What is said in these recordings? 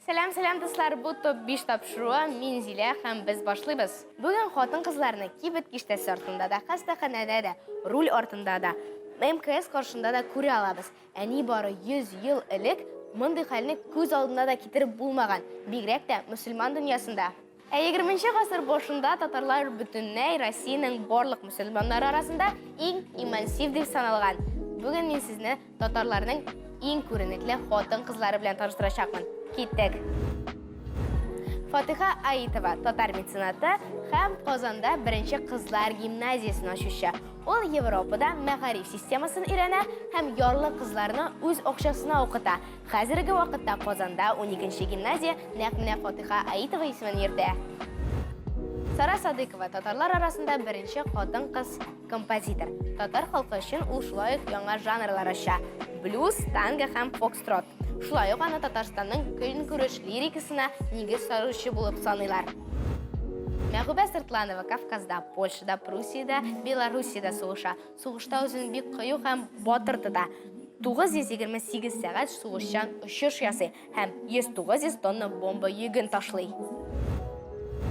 Сәлам, сәлам, дуслар! Бу топ 5 тапшыруы. Мин Зилә һәм без башлыйбыз. Бүген хатын-кызларны кибет киштәсе артында да, хастаханәдә дә, руль артында да, МКС каршында да күрә алабыз. Ә нибары 100 ел элек мондый хәлне күз алдына да китереп булмаган, бигрәк тә мөселман дөньясында. Ә егерменче гасыр башында татарлар бөтенләй Россиянең барлык мөселманнары арасында иң имансив дип саналган. Бүген мин сезне татарларның иң күренекле хатын-кызлары белән таныштырачакмын. Киттек! Фатиха Аитова, татар меценаты һәм Казанда беренче кызлар гимназиясен ачучы. Ул Европада мәгариф системасын өйрәнә һәм ярлы кызларны үз акчасына укыта. Хәзерге вакытта Казанда уникенче гимназия нәкъ менә Фатыйха Аитова исемен йөртә. Сара Садыйкова, татарлар арасында беренче хатын-кыз композитор. Татар халкы өчен ул шулай ук яңа жанрлар ача, блюз, танго һәм фокстрот. Шулай ук аны Татарстанның көнкүреш лирикасына нигез салучы булып саныйлар. Мәгүбә Сыртланова Кавказда, Польшада, Пруссиядә, Белоруссиядә сугыша. Сугышта үзен бик кыю һәм батыр тота. 928 сәгать сугышчан очыш ясый һәм 109 тонна бомба йөген ташлый.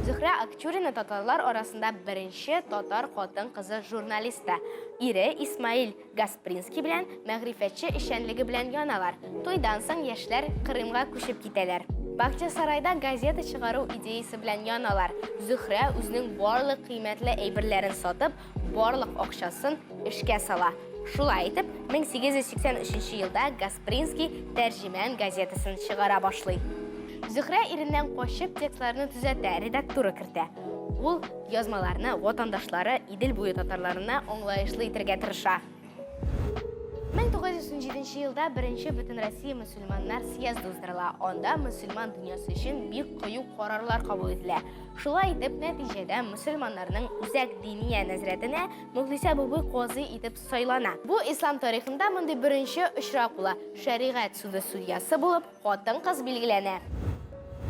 Зөһрә Акчурина татарлар арасында беренче татар хатын-кызы журналисты. Ире Исмаил Гаспринский белән мәгърифәтче эшчәнлеге белән яналар. Туйдан соң яшьләр Крымга күчеп китәләр. Бакчасарайда газета чыгару идеясе белән яналар. Зөһрә үзенең барлык кыйммәтле әйберләрен сатып, барлык акчасын эшкә сала. Шулай итеп, 1883 елда Гаспринский Тәрҗемән газетасын чыгара башлый. Зөһрә иреннән качып текстларны төзәтә, редактура кертә. Ул язмаларны ватандашлары Идел буе татарларына аңлаешлы итергә тырыша. 1917 елда беренче Бөтенроссия мөселманнар съезды уздырыла. Анда мөселман дөньясы өчен бик кыю карарлар кабул ителә. Шулай итеп, нәтиҗәдә мөселманнарның үзәк диния нәзрәтенә Мөхлисә Бубый казый итеп сайлана. Бу ислам тарихында мондый беренче очрак була. Шәригать суды судьясы булып хатын-кыз билгеләнә.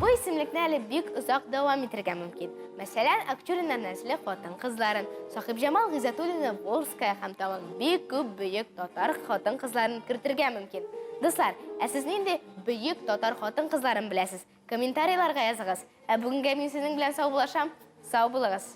Бу исемлекне әле бик озак дәвам итәргә мөмкин. Мәсәлән, Акчуриннар нәселе хатын-кызларын, Сахибҗамал Гыйззәтуллина Волжская һәм тагын бик күп бөек татар хатын-кызларын кертергә мөмкин. Дуслар, ә сез нинди бөек татар хатын-кызларын беләсез? Комментарийларга языгыз. Ә бүгенгә мин сезнең белән саубуллашам. Сау булыгыз!